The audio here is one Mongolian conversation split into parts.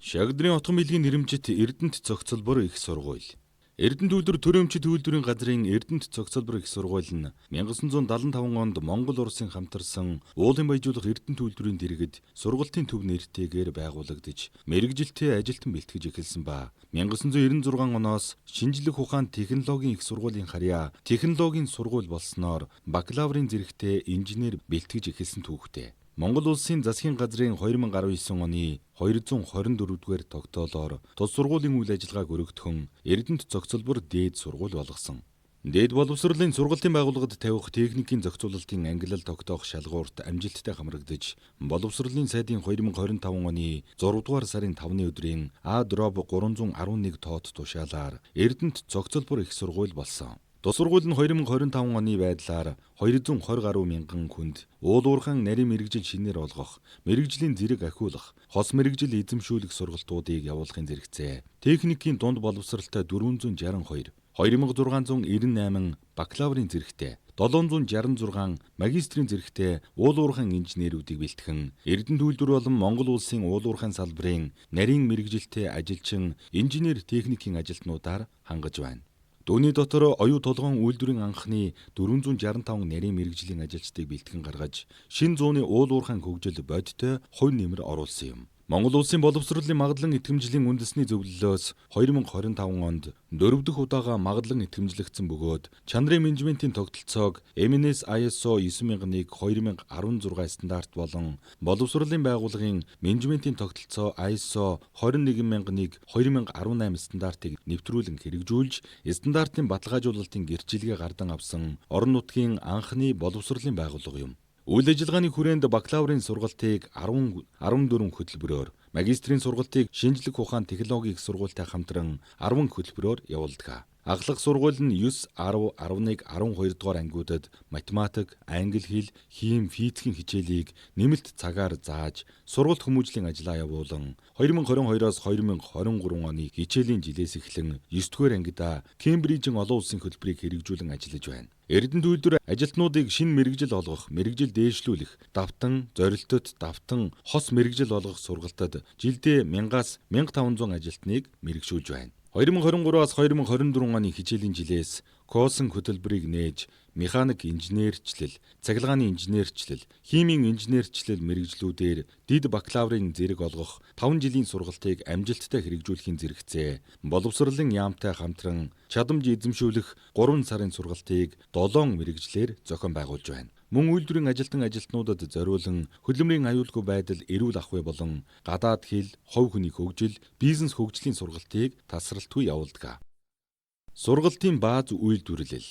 Шагдрын отгон билгийн нэрэмжит Эрдэнэт цогцолбор их сургууль. Эрдэнэт үйлдвэр төрийн өмчит үйлдвэрийн газрын Эрдэнэт цогцолбор их сургууль нь 1975 онд Монгол Улсын хамтарсан уулын баяжуулах Эрдэнэт үйлдвэрийн дэргэд сургалтын төв нэртэйгээр байгуулагдаж, мэргэжилтэй ажилтан бэлтгэж эхэлсэн ба 1996 оноос шинжлэх ухаан технологийн их сургуулийн харьяа технологийн сургууль болсноор бакалаврын зэрэгтэй инженер бэлтгэж эхэлсэн түүхтэй. Монгол Улсын засгийн газрын 2019 оны 224-р тогтоолоор тус сургуулийн үйл ажиллагааг өргөтгөн Эрдэнэт цогцолбор дээд сургууль болгосон. Дээд боловсролын сургалтын байгууллагад тавих техникийн зохицуулалтын ангилал тогтоох шалгуурт амжилттай хамрагдаж, боловсролын сайдын 2025 оны 6 дугаар сарын 5-ны өдрийн А/311 тоот тушаалаар Эрдэнэт цогцолбор их сургууль болсон. Тус сургууль нь 2025 оны байдлаар 220 гаруй мянган хүнд уул уурхайн нарийн мэргэжил шинээр олгох, мэргэжлийн зэрэг ахиулах, хос мэргэжил эзэмшүүлэх сургалтуудыг явуулахын зэрэгцээ. Техникийн дунд боловсралтай 462, 2698 бакалаврын зэрэгтэй, 766 магистрийн зэрэгтэй уул уурхайн инженерүүдийг бэлтгэн Эрдэнэт үйлдвэр болон Монгол Улсын уул уурхайн салбарын нарийн мэргэжилтэй ажилчин инженер техникийн ажилтнуудаар хангаж байна. Дүүний дотор оюу толгоон үйлдвэрийн анхны 465 нарийн мэргэжлийн ажилчдыг бэлтгэн гаргаж, шинэ зууны уул уурхайн хөгжил бодиттой хувь нэмэр оруулсан юм. Монгол Улсын боловсролын магадлан итгэмжлийн үндэсний зөвлөлөөс 2025 онд дөрөв дэх удаага магадлан итгэмжлэгдсэн бөгөөд чанарын менежментийн тогтолцоог MNS ISO 9001:2016 стандарт болон боловсролын байгууллагын менежментийн тогтолцоо ISO 21001:2018 стандартыг нэвтрүүлэн хэрэгжүүлж, стандартын баталгаажуулалтын гэрчилгээ гардан авсан орон нутгийн анхны боловсролын байгууллага юм. Үйл ажиллагааны хүрээнд бакалаврын сургалтыг 10 14 хөтөлбөрөөр, магистрийн сургалтыг шинжлэх ухаан технологийн их сургуультай хамтран 10 хөтөлбөрөөр явуулдаг. Ахлах сургууль нь 9, 10, 11, 12 дугаар ангиудад математик, англи хэл, хим, физикийн хичээлийг нэмэлт цагаар зааж, сургалт хүмүүжлийн ажлаа явуулан 2022-оос 2023 оны хичээлийн жилээс эхлэн 9 дугаар ангидаа Кембрижийн олон улсын хөтөлбөрийг хэрэгжүүлэн ажиллаж байна. Эрдэнэт үйлдвэр ажилтнуудыг шинэ мэргэжил олгох, мэргэжил дээшлүүлэх, давтан, зорилтод, давтан, хос мэргэжил олгох сургалтад жилдээ 1000-аас 1500 ажилтныг мэргэшүүлж байна. 2023-аас 2024 оны хичээлийн жилээс Косон хөтөлбөрийг нээж, механик инженерчлэл, цахилгааны инженерчлэл, химийн инженерчлэл мэргэжлүүдээр дэд бакалаврын зэрэг олгох 5 жилийн сургалтыг амжилттай хэрэгжүүлэхийн зэрэгцээ боловсролын яамтай хамтран чадамж эзэмшүүлэх 3 сарын сургалтыг 7 мэргэжлээр зохион байгуулж байна. Мөн үйлдвэрийн ажилтан ажилтнуудад зориулан хөдөлмөрийн аюулгүй байдал, эрүүл ахуй болон гадаад хэл, хувь хүний хөгжил, бизнес хөгжлийн сургалтыг тасралтгүй явуулдаг. Сургалтын бааз үйлдвэрлэл.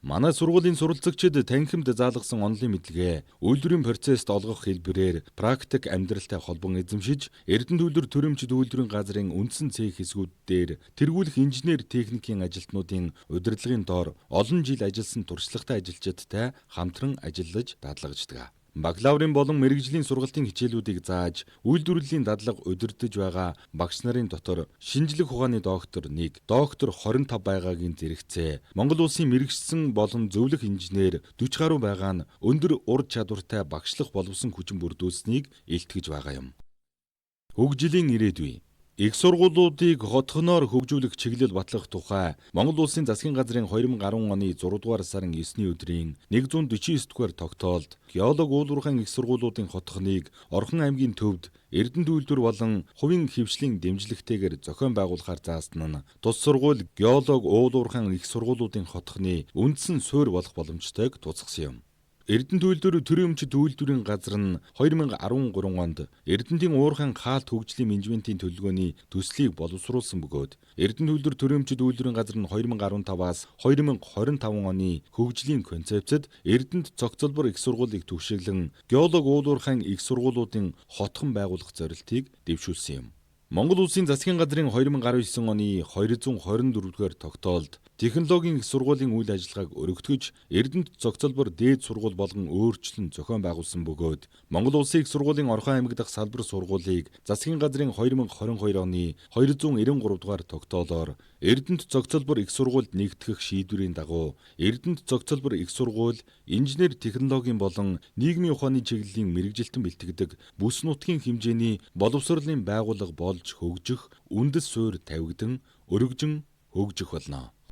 Манай сургуулийн суралцагчид танхимд заалгасан онолын мэдлэгээ үйлдвэрийн процесст олгох хэлбэрээр практик амьдралтай холбон эзэмшиж, Эрдэнэт үйлдвэр төрийн өмчит үйлдвэрийн газрын үндсэн цех хэсгүүд дээр тэргүүлэх инженер техникийн ажилтнуудын удирдлагын доор олон жил ажилласан туршлагатай ажилчидтай хамтран ажиллаж дадлагждаг. Бакалаврын болон мэргэжлийн сургалтын хичээлүүдийг зааж, үйлдвэрлэлийн дадлага удирдах байгаа багш нарын дотор шинжлэх ухааны доктор 1, доктор 25 байгаагийн зэрэгцээ Монгол Улсын мэргэшсэн болон зөвлөх инженер 40 гаруй байгаа нь өндөр ур чадвартай багшлах боловсон хүчин бүрдүүлсэнийг илтгэж байгаа юм. Хөгжлийн ирээдүй. Их сургуулиудыг хотхоноор хөгжүүлэх чиглэл батлах тухай Монгол Улсын засгийн газрын 2010 оны 6 дугаар сарын 9-ний өдрийн 149 дугаар тогтоолд геолог уул уурхайн их сургуулиудын хотхоныг Орхон аймгийн төвд Эрдэнэт үйлдвэр болон хувийн хэвшлийн дэмжлэгтэйгээр зохион байгуулахаар заасан нь тус сургууль геолог уул уурхайн их сургуулиудын хотхоны үндсэн суурь болох боломжтойг тусгасан юм. Эрдэнэт үйлдвэр төрийн өмчит үйлдвэрийн газар нь 2013 онд Эрдэнэтийн уурхайн хаалт хөгжлийн менежментийн төлөвлөгөөний төслийг боловсруулсан бөгөөд Эрдэнэт үйлдвэр төрийн өмчит үйлдвэрийн газар нь 2015-аас 2025 оны хөгжлийн концепцэд Эрдэнэт цогцолбор их сургуулийг түгшиглэн геолог уул уурхайн их сургуулиудын хотхон байгуулах зорилтыг дэвшүүлсэн юм. Монгол Улсын засгийн газрын 2019 оны 224 дугаар тогтоолд технологийн их сургуулийн үйл ажиллагааг өргөтгөж Эрдэнэт цогцолбор дээд сургууль болгон өөрчлөн зохион байгуулсан бөгөөд Монгол Улсын их сургуулийн Орхон аймаг дахь салбар сургуулийг засгийн газрын 2022 оны 293 дугаар тогтоолоор Эрдэнэт зохицолбор их сургуульд нэгтгэх шийдвэрийн дагуу Эрдэнэт зохицолбор их сургууль инженер технологийн болон нийгмийн ухааны чиглэлийн мэргэжилтэн бэлтгэдэг бүс нутгийн хэмжээний боловсролын байгууллага болж хөгжих үндэс суурь тавигдан өргөжин хөгжих болно.